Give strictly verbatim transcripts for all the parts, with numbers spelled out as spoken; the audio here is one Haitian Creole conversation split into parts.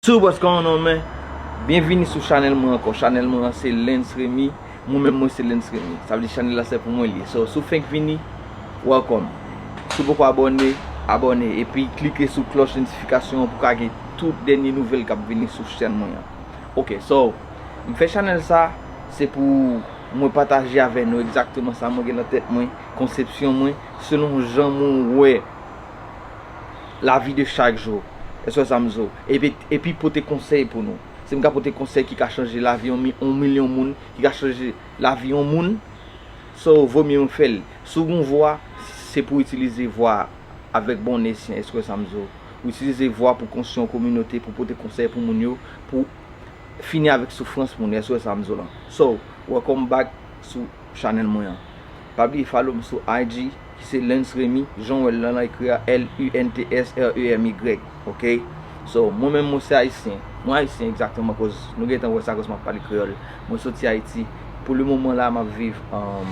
What's up, what's going on, man? Byenvini sou chanèl mwen ankò. Chanèl mwen an se Lens Remy. Mwen menm mwen se Lens Remy. Sa vle di chanèl la se pou mwen li ye. So, si w fenk vini, welcome. Si w poko abòne, abòne. Epi klike sou klòch notifikasyon an pou w ka gen tout dènye nouvèl k ap vini sou chèn mwen an. Ok, so, m fè chanèl sa, se pou mwen pataje avè nou egzakteman sa mwen gen nan tèt mwen, konsepsyon mwen, selon jan mwen wè lavi de chak jou. Èske sa m di w? Epi, epi pote konsèy pou nou. Si m ka pote konsèy ki ka chanje lavi yon mi-, yon milyon moun, ki ka chanje lavi yon moun, so, vo mye mwen fè l. Si w gen vwa, se pou w itilize vwa avèk bon esyan, èske sa m di w? Ou itilize vwa pou konstwi yon kominote, pou pote konsèy pou moun yo, pou fini avèk soufrans moun yo, èske sa m di w lan? So, welcome back sou chanèl mwen an. Pa bliye follow m sou I G, ki se Lens Remy, jan w wè l lan, lan ekri a, L U N T S R E M Y, ok? So, mwen menm, mwen se ayisyen. Mwen ayisyen egzakteman, koz nou gentan wè sa, koz m ap pale kreyòl. Mwen soti Ayiti. Pou le moman la, m ap viv, um,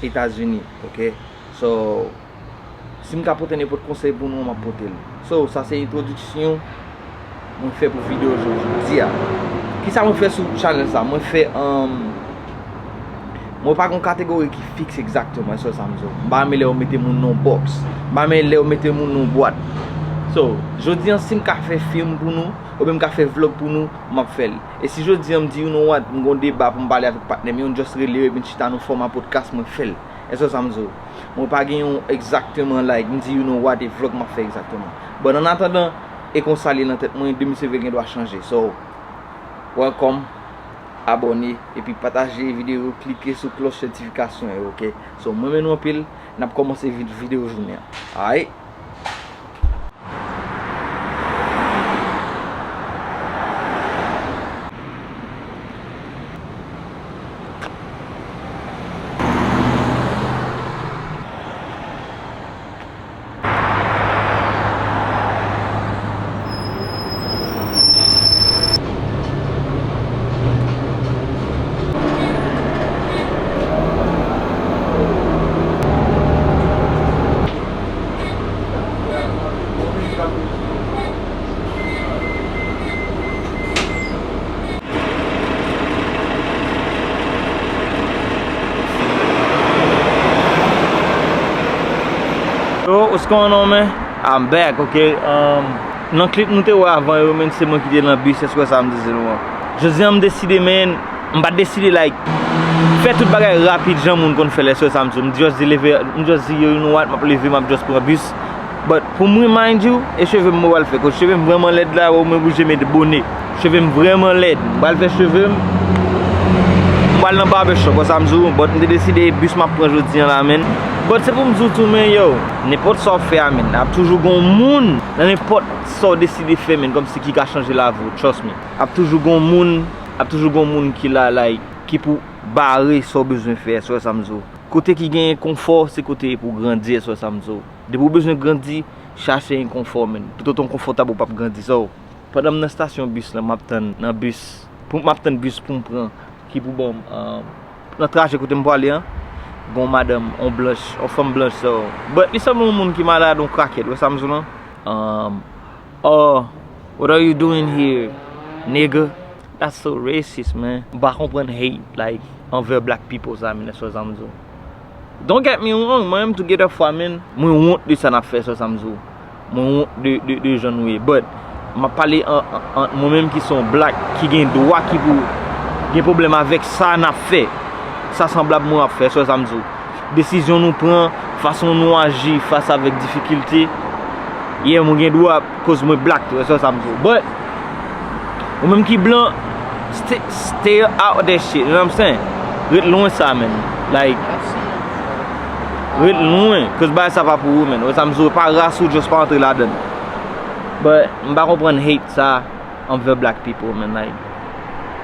Etazini, ok? So, si m ka pote nenpòt konsèy pou nou, m ap pote l. So, sa se entwodiksyon mwen fè pou videyo jodi a. Kisa mwen fè sou chanèl sa? Mwen fè, um, mwen pa gen yon kategori ki fiks egzakteman, èske sa m di w? M pa renmen lè yo mete moun nan yon bòks. M pa renmen lè yo mete moun nan yon bwat. So, jodi a, si m ka fè fim pou nou, oubyen m ka fè vlòg pou nou, m ap fè l. E si jodi a m di, you know what, m gen yon deba pou m pale avèk patnè m yo, m just rele yo epi n chita nan fòma podcast, mwen fè l. Èske sa m di w? Mwen pa gen yon egzakteman, like, m di, you know what, e vlòg m ap fè egzakteman. But an atandan, e konsa l ye nan tèt mwen, de misye vre gen dwa chanje. So, welcome, abòne, epi pataje videyo, klike sou klòch notifikasyon yo, ok? So, mwen renmen nou anpil, n ap kòmanse vid-, videyo jounen an. Alright? Yo, what's going on, man? I'm back, ok? Um, nan klip nou te wè avan yo, men se mwen ki te nan bis, èske sa m di se nou an? Jodi a m deside, men m pa t deside, like, fè tout bagay rapid jan moun konn fè l, èske sa m di w? M just di leve, m just di, yo, you know what, m ap leve, m ap just pran bis. But pou mwen, mind you, e cheve m mwen pral fè. Koz cheve m vrèman lèd la, ou mwen oblije met bone. Cheve m vrèman lèd. M pral fè cheve m. M pral nan barbershop, wè sa m di w. But m te deside e bis m ap pran jodi a la, man. But se pou m di w tou, men yo, nenpòt sa w fè a, man, ap toujou gon moun nan nenpòt sa w deside fè, man, kòmsi ki ka chanje lavi w, trust me. Ap toujou gon moun, ap toujou gon moun ki la, like, ki pou bare sa w bezwen fè, èske wè sa m di w. Kote ki genyen konfò, se kote pou grandi, èske wè sa m di w. Depi w bezwen grandi, chache yon konfò, man. Toutotan w konfòtab, ou p ap grandi. So, pandan m nan estasyon bis lan, m ap tann nan bis, pou, m ap tann bis pou m pran, ki pou ban m, um, nan trajè kote m prale an, gon madanm, on blanch, on fanm blanch, so, but li sanble yon moun ki malad, on crackhead, wè sa m di w lan? Um, oh, what are you doing here, nigga? That's so racist, man. M pa konprann hate, like, envè black people sa, man, èske sa m di w. Don't get me wrong, mwen menm tou gen de fwa, man, mwen wont de sa n ap fè, èske sa m di w. Mwen wont de, de, de jan nou ye. But, m ap pale an, an, an mwen menm ki se yon black, ki gen dwa, ki pou gen pwoblèm avèk sa n ap fè. Sa sanblab mwen ap fè, èske sa m di w. Desizyon nou pran, fason nou aji fas avèk difikilte. Yeah, mwen gen dwa, koz mwen black tou, èske sa m di w. But, ou menm ki blan, stay, stay out of that shit, you know what I'm saying? Ret lwen sa, man. Like, ret lwen, koz bagay sa pa pou ou, man. Wè sa m di w, pa ras ou, just pa antre ladan l. But, m pa konprann hate sa envè black people, man. Like,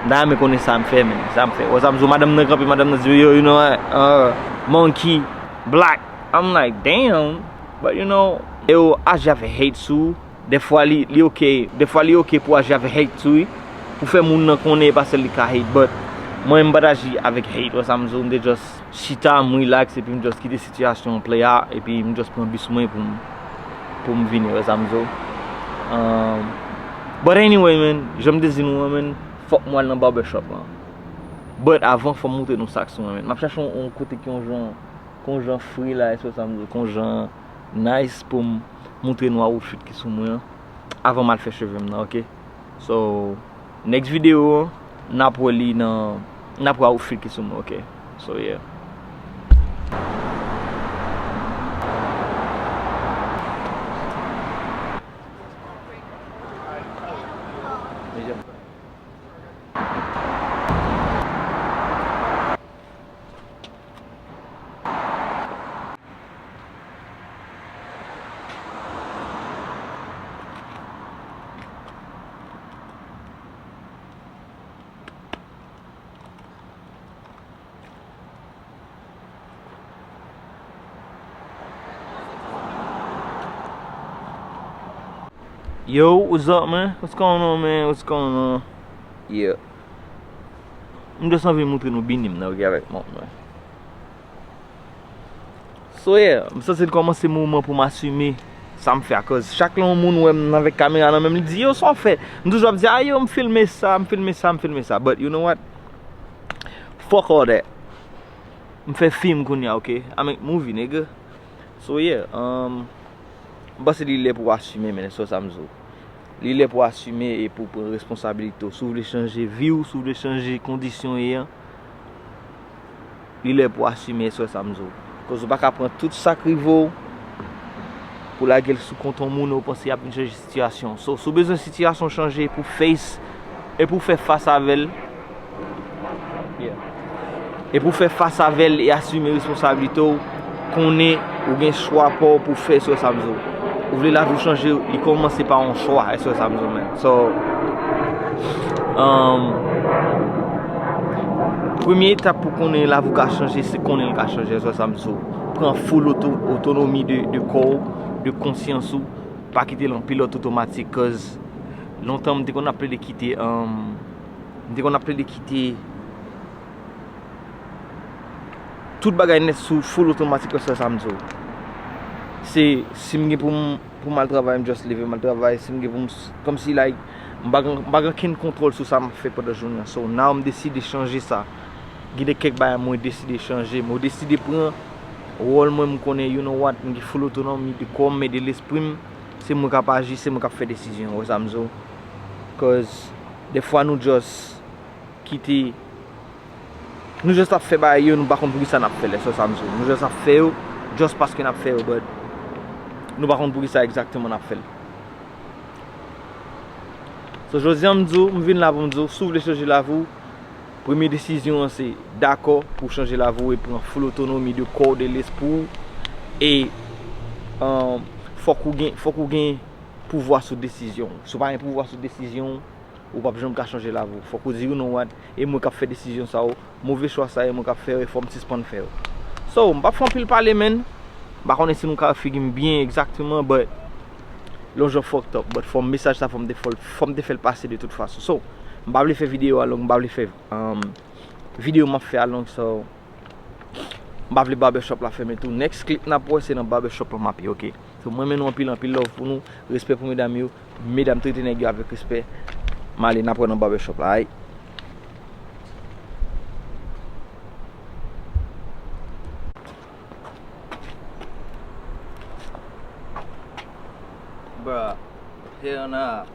m ta renmen konnen sa m fè, man. Sa m fè. Wè sa m di w, madanm nan kanpe, madanm nan di, yo, you know what? Uh, monkey, black. I'm like, damn. But, you know, yo aji avèk hate sou ou. Dèfwa li, li ok. Dèfwa li ok pou aji avèk hate sou ou. Pou fè moun nan konnen e pa sèl li ka hate. But, mwen, m pa t aji avèk hate. Wè sa m di w, m te just chita, m relax, epi m just kite sitiyasyon an play out, epi m just pran bis mwen pou m, pou m vini, wè sa m di w. Um, But anyway, man, jan m te di nou an, man, fòk mwen al nan barbershop lan. But avan, fò m montre nou sa k sou mwen, man. M ap chache yon, yon kote ki yon jan, ki yon jan fre la, èske sa m di, ki yon jan nice pou m montre nou outfit ki sou mwen an. Avan m al fè cheve m nan, ok? So, next video an, n ap wè li nan, n ap wè outfit ki sou mwen, ok? So, yeah. Yo, what's up, man? What's going on, man? What's going on? Yeah. M just anvi montre nou bini m nan, ok, avèk mòm mwen. So, yeah, m santi l kòmanse moman pou m asime sa m fè a, cause chak lè yon moun wè m avèk kamera nan men m, li di, "Yo, sa w fè?" M toujou ap di, "A, yo, m filme sa, m filme sa, m filme sa." But you know what? Fuck all that. M fè fim kounye a, ok? I make movie, nigga. So, yeah, um, m panse li lè pou w asime, men, se sa m di w. Li lè pou w asime e pou w pran responsabilite w. Si w vle chanje vi w, si w vle chanje kondisyon w ye an, li lè pou w asime, se sa m di w. Cause ou pa ka pran tout sa k rive w pou lage l sou kont yon moun e w panse y ap vin chanje sitiyasyon. So, si w bezwen sitiyasyon chanje pou face e pou fè fas avè l, yeah. E pou fè fas avè l e asime responsablite w, konnen ou gen chwa pa w pou fè, èske w wè sa m di w? Ou vle lavi w chanje, li kòmanse pa yon chwa, èske w wè sa m di w, man? So, um, premye etap pou konnen lavi w ka chanje, se konnen l ka chanje, èske w wè sa m di w? Pran full oto-, otonomi de, de kò w, de konsyans ou, pa kite l an pilòt otomatik, cause lontan m te konn ap plede kite, um, m te konn ap plede kite tout bagay nèt sou full otomatik, èske w wè sa m di w? Se, si m gen pou m, pou m al travay, m just leve m al travay, si m gen pou m, kòmsi, like, m pa gen, m pa gen okenn kontwòl sou sa m ap fè pandan jounen an. So, now m deside chanje sa. Gen de kèk bagay mwen deside chanje, mwen deside pran wòl mwen, m konnen, you know what, m gen full otonomi de kò m e de lespri m, se mwen k ap aji, se mwen k ap fè desizyon, w wè sa m di w? Cause, dèfwa nou just kite, nou just ap fè bagay yo, nou pa konn poukisa n ap fè l, èske w wè sa m di w? Nou just ap fè yo, just paske n ap fè yo, but nou pa konn poukisa egzakteman n ap fè l. So, jodi a, m di w, m vin la pou m di w, si w vle chanje lavi w, premye desizyon an se dakò pou w chanje lavi w e pran full otonomi de kò w, de lespri w, e, um, fòk ou gen, fòk ou gen pouvwa sou desizyon w. Si w pa gen pouvwa sou desizyon w, ou p ap janm ka chanje lavi w. Fòk ou di, you know what, e mwen k ap fè desizyon sa yo, move chwa sa yo, e mwen k ap fè yo, e fò m sispann fè yo. So, m p ap fè anpil pale, man. M pa konnen si nou ka wè figi m byen egzakteman, but lè w jan fucked up, but fò m mesaj sa, fò m te fè l, fò m te fè l pase de tout fason. So, m pa vle fè videyo a long, m pa vle fè, um, videyo m ap fè a long, so, m pa vle barbershop la fèmen tou. Next clip n ap wè, se nan barbershop la m ap ye, ok? So, mwen renmen nou anpil, anpil love pou nou. Respè pou medam yo. Medam trete nèg yo avèk respè. M ale, n ap wè nan barbershop la, aight. Bruh, hell nah.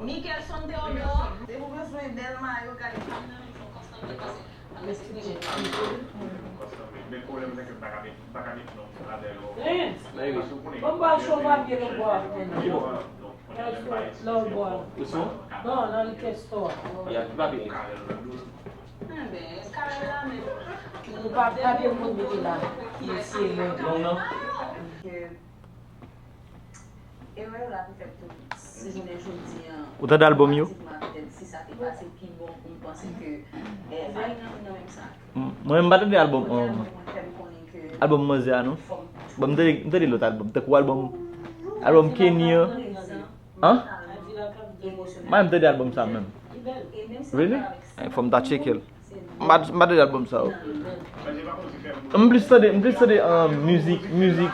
Mickelson Theodore. Se pou bezwen bèl mayo, gade. Hein? Bon, ba cho papye lòt bò a pou mwen. Lòt bò a. Bon, nan likèstò a. Ou pa, pa gen moun mete la. Mesye, men. Long nan? Erè w la petèt tou. Si jounen jodi a, ou tande albòm yo? Otomatikman petèt Si sa te pase pi bon pou m panse ke, eh, Vayne nan menm sa. M- Mwen, m pa tande albòm, um, albòm manzè a, non. Bon, m tande, m tande lòt albòm. Tankou albòm, albòm Kenny an. An? M pa menm tande albòm sa menm. Really? Eh, fò m ta tcheke l. M pa, m pa tande albòm sa yo. M plis tande, m plis tande, um, mizik, mizik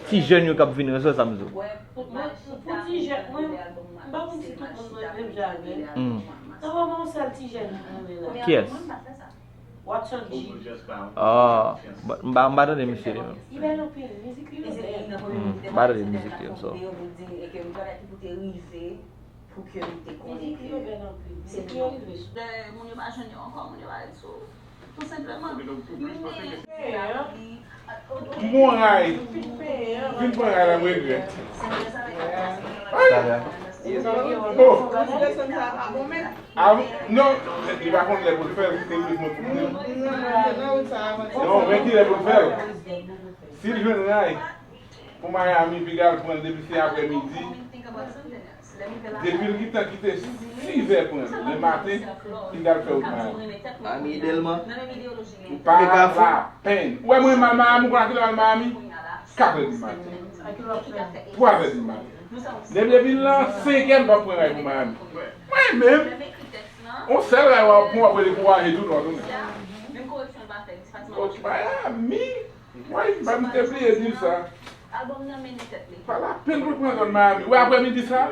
ti jèn yo k ap vini, se sa m di w. Pou, pou, pou ti jèn, mwen, m pa konn si tout moun nan menm jan avè m. Hmm. Nan moman yon sèl ti jèn mwen renmen la. Kiyès? Watson G. Ah, m pa, m pa tande misye li menm. Li bèl anpil, mizik li yo bèl. Hmm, m pa tande mizik li, so. Pou ke m te konnen ke se moun yo pa jwenn yo ankò, moun yo pa ret sou, tou senpleman. Men, M pran ray. M fin pran ray la, m regrèt. Talè. Oh, ah, non, li pa konn lè pou l fè l, se li mwen pou l di l. Non, men ki lè pou l fè l. Si l jwenn ray pou Miami, piga l pran l depi se aprè midi. Depi l gentan kite sizè pran l, lè maten, piga l fè wout Miami. Miami, Dèlma. Ou pa lapenn. Ou wè mwen m al Miami, ou konn a kilè m al Miami? Katrè di maten. Twazè di maten. Depi, depi l lan senkè, m p ap pran ray pou Miami. Mwen menm, yon sèl ray w ap pran, w ap rele pou w aje tou, w a tounen. Miami, mwen, m te bliye di sa. Pa lapenn pou l pran zòn Miami. Ou wè aprè midi sa?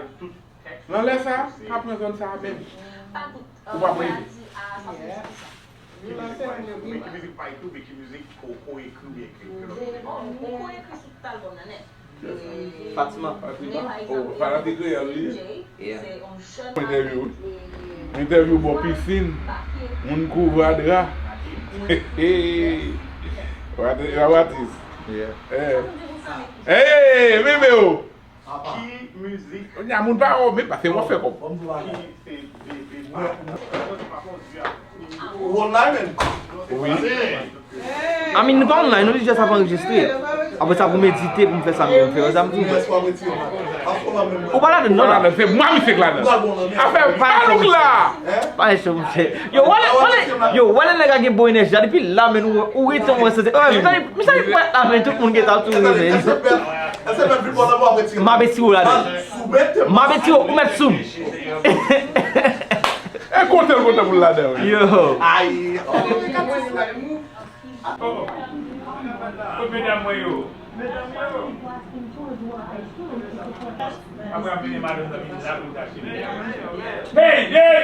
Nan lè sa, pa pran zòn sa a menm. Ou p ap rive. Men ki mizik pa ekri w, men ki mizik ke w ekri oubyen ke ke lòt moun ekri. Bon, m ko ekri sou tout albòm nan nèt. Fatima. Oh, Fatima te kreyòl li ye. Yeah. Mwen entèvyou. Mwen entèvyou bò pisin. Moun kouvra dra. What a, what is? Yeah. Eh. Hey, Mimeo! Ki mizik. Kounye a moun pa wè w menm paske w ap fè kòb. Ki se bebe pa. Ou online menm? Wi. I mean, nou pa online, nou li just ap anrejistre. Apre sa pou m edite, pou m fè sa m gen fè, sa m di w. Ou pa ladann non la. Se mwa misye k ladan. Afè palouk la. Pa enche monchè. Yo, wale, wale, yo, wale nèg la gen bon enèji la depi la men ou, ou rete yon santi. Oh, misye, misye pa la men tout moun gentan ap souri men. M ap etire w ladan. M ap etire w, ou mèt sou m. E kote l kontan pou l ladan wi. Yo. Kot medam mwen yo? Apre ap vini madanm nan vin la pou l ta cheri. Hey, hey!